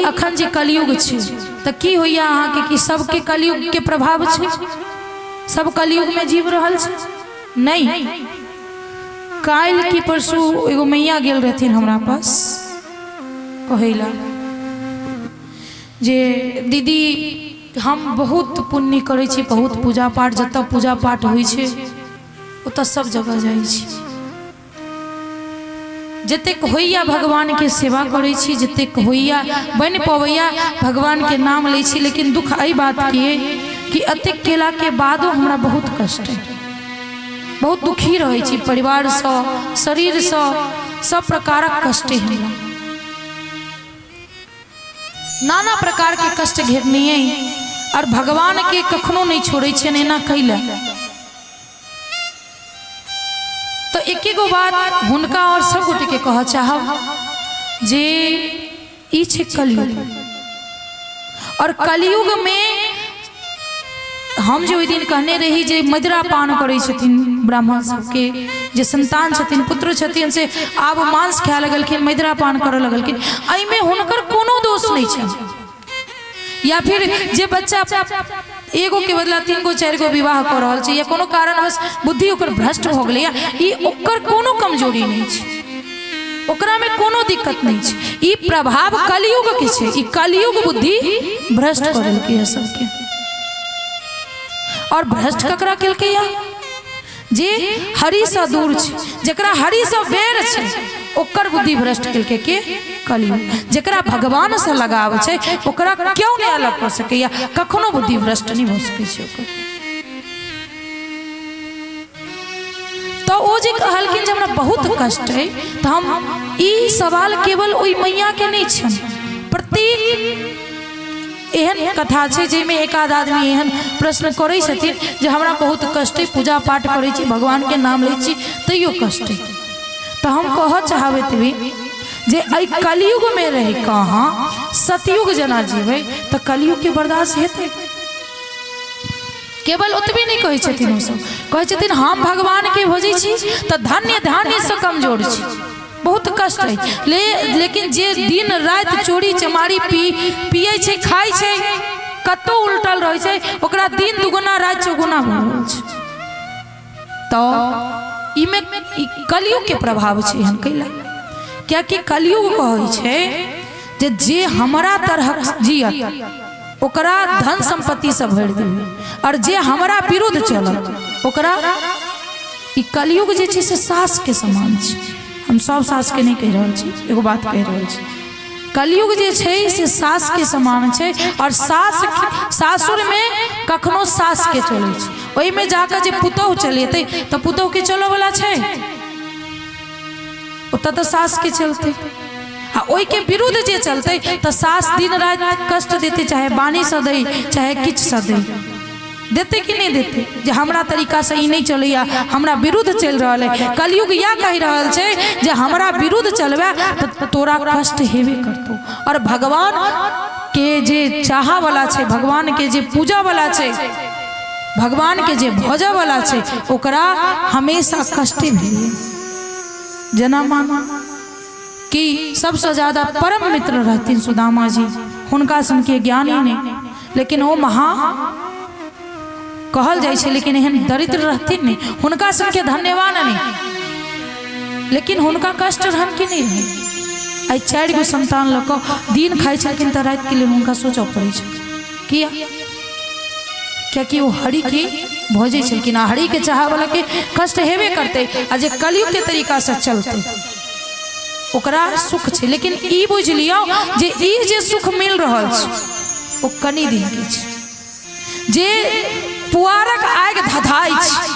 अखन जे कलयुग छै तऽ की होइया अहाँके कि सबके कलयुगके प्रभाव छै? सब कलयुगमे जीव रहल छै? नहि। काल्हि की परसू एगो मैया गेल रहथिन हमरा पास कहै लए जे दीदी हम बहुत पुण्य करै छी, बहुत पूजा पाठ, जतऽ पूजा पाठ होइ छै ओतऽ सब जगह जाइ छी, जतेक होइया भगवानके सेवा करै छी, जतेक होइया बनि पबैया भगवानके नाम लै छी, लेकिन दुख एहि बातके अइ कि एतेक केलाके बादो हमरा बहुत कष्ट अइ, बहुत दुखी रहै छी, परिवारसँ शरीरसँ सब प्रकारक कष्ट अइ हमरा, नाना प्रकारके कष्ट घेरने अइ आओर भगवानके कखनो नहि छोड़ै छियनि, एना कैला? तऽ एके गो बात हुनका आओर सब गोटेके कहऽ चाहब जे ई छै कलयुग, आओर कलयुगमे हम जे ओहि दिन कहने रही जे मदिरा पान करै छथिन ब्राह्मण सबके जे संतान छथिन, पुत्र छथिन, से आब मांस खाए लगलखिन, मदिरा पान करऽ लगलखिन, एहिमे हुनकर कोनो दोष नहि छनि। या फिर जे बच्चा एगो के बदला 3 गो 4 गो विवाह कऽ रहल छै या कोनो कारणवश बुद्धि ओकर भ्रष्ट भऽ गेलैया, ई ओकर कोनो कमजोरी नहि छै, ओकरामे कोनो दिक्कत नहि छै। ई प्रभाव कलयुग के छै, ई कलयुग बुद्धि भ्रष्ट कऽ देलकै है सबके। और भ्रष्ट ककरा केलकै या? जे हरिसँ दूर छै, जकरा हरिसँ बेर छै, ओकर बुद्धि भ्रष्ट केलकै के? कलयुग। जकरा भगवानसँ लगाव छै ओकरा केओ नहि अलग कऽ सकैया, कखनो बुद्धि भ्रष्ट नहि भऽ सकै छै ओकर। तऽ ओ जे कहलखिन जे हमरा बहुत कष्ट अइ, तऽ हम ई सवाल केवल ओहि मैयाके नहि छनि, प्रत्येक एहन कथा छै जाहिमे एक आध आदमी एहन प्रश्न करै छथिन जे हमरा बहुत कष्ट अइ, पूजा पाठ करै छी, भगवानके नाम लै छी, तैयो कष्ट अइ। तऽ हम कहऽ चाहब एतबी जे एहि कलयुगमे रहि कऽ अहाँ सतयुग जेना जीबै तऽ कलयुगके बर्दाश्त हेतै? केवल ओतबे नहि कहै छथिन ओसभ, कहै छथिन हम भगवानके भजै छी तऽ धन्य धान्यसँ कमजोर छी, बहुत कष्ट अछि, लेकिन जे दिन राति चोरी चमारी पियै छै, खाइ छै, कतौ उलटल रहै छै, ओकरा दिन दुगुना राति चौगुना भऽ रहल छै। तऽ ईमे कलयुगके प्रभाव छै एहन कैला, कियाकि कलयुग कहै छै जे जे हमरा तरहक जियत ओकरा धन सम्पत्तिसँ भरि देबै, आओर जे हमरा विरुद्ध चलत ओकरा। ई कलयुग जे छै से सासके समान छै। हम सब सासके नहि कहि रहल छी, एगो बात कहि रहल छी। कलयुग जे छै से सासके समान छै, आओर सास सासुरमे कखनो सासके चलै छै, ओहिमे जाकऽ जे पुतोहु चलेतै तऽ पुतोहुके चलऽवला छै? ओतऽ तऽ सासके चलतै। आ ओहिके विरुद्ध जे चलतै तऽ सास दिन राति कष्ट देतै, चाहे वाणीसँ दै चाहे किछुसँ दै, देतै कि नहि देतै? जे हमरा तरीकासँ ई नहि चलैया, हमरा विरुद्ध चलि रहल है। कलयुग इएह कहि रहल छै जे हमरा विरुद्ध चलबै तऽ तोरा कष्ट हेबे करतौ। आओर भगवान के जे चाहऽवला छै, भगवानके जे पूजऽवला छै, भगवानके जे भजऽवला छै, ओकरा हमेशा कष्टे भेलै। जेना मानू कि सबसँ ज्यादा परम मित्र रहथिन सुदामा जी, हुनका सनके ज्ञान ही नहि, लेकिन ओ महा कहल जाइ छै, लेकिन एहन दरिद्र रहथिन नहि, हुनका सनके धन्यवान नहि, लेकिन हुनका कष्ट रहन कि नहि रहन? आइ 4 गो संतान लऽ कऽ दिन खाइ छलखिन तऽ रातिके लेल हुनका सोचऽ पड़ै छै। किया? कियाकि ओ हरि के भजै छलखिन, आ हरि के चाहऽवला के कष्ट हेबे करतै, आ जे कलयुग के तरीकासँ चलतै ओकरा सुख छै। लेकिन ई बुझि लियौ जे ई जे सुख मिल रहल छै ओ कनि दिनके छै। जे पुआरक आगि धधाइ छै,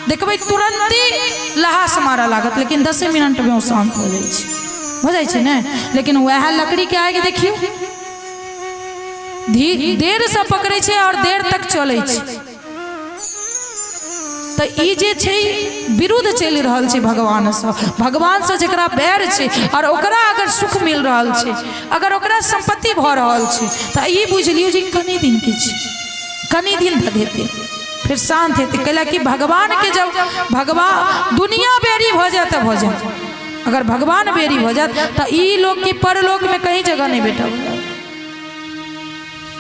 देखबै तुरन्ते लहास मारऽ लागत, लेकिन 10 मिनटमे ओ शान्त भऽ जाइ छै, भऽ जाइ छै ने? लेकिन वएह लकड़ीके आगि देखियौ, देरसँ पकड़ै छै आओर देर तक चलै छै। तऽ ई जे छै विरुद्ध चलि रहल छै भगवानसँ, भगवानसँ जकरा बैर छै आओर ओकरा अगर सुख मिल रहल छै, अगर ओकरा सम्पत्ति भऽ रहल छै, तऽ ई बुझि लियौ जे कनि दिनके छै, कनि दिन धधेतै फेर शान्त हेतै। कैला कि भगवानके जब भगवान दुनिया बैरी भऽ जाय तऽ भऽ जाय, अगर भगवान बैरी भऽ जायत तऽ ई लोकके परलोकमे कहीं जगह नहि भेटत।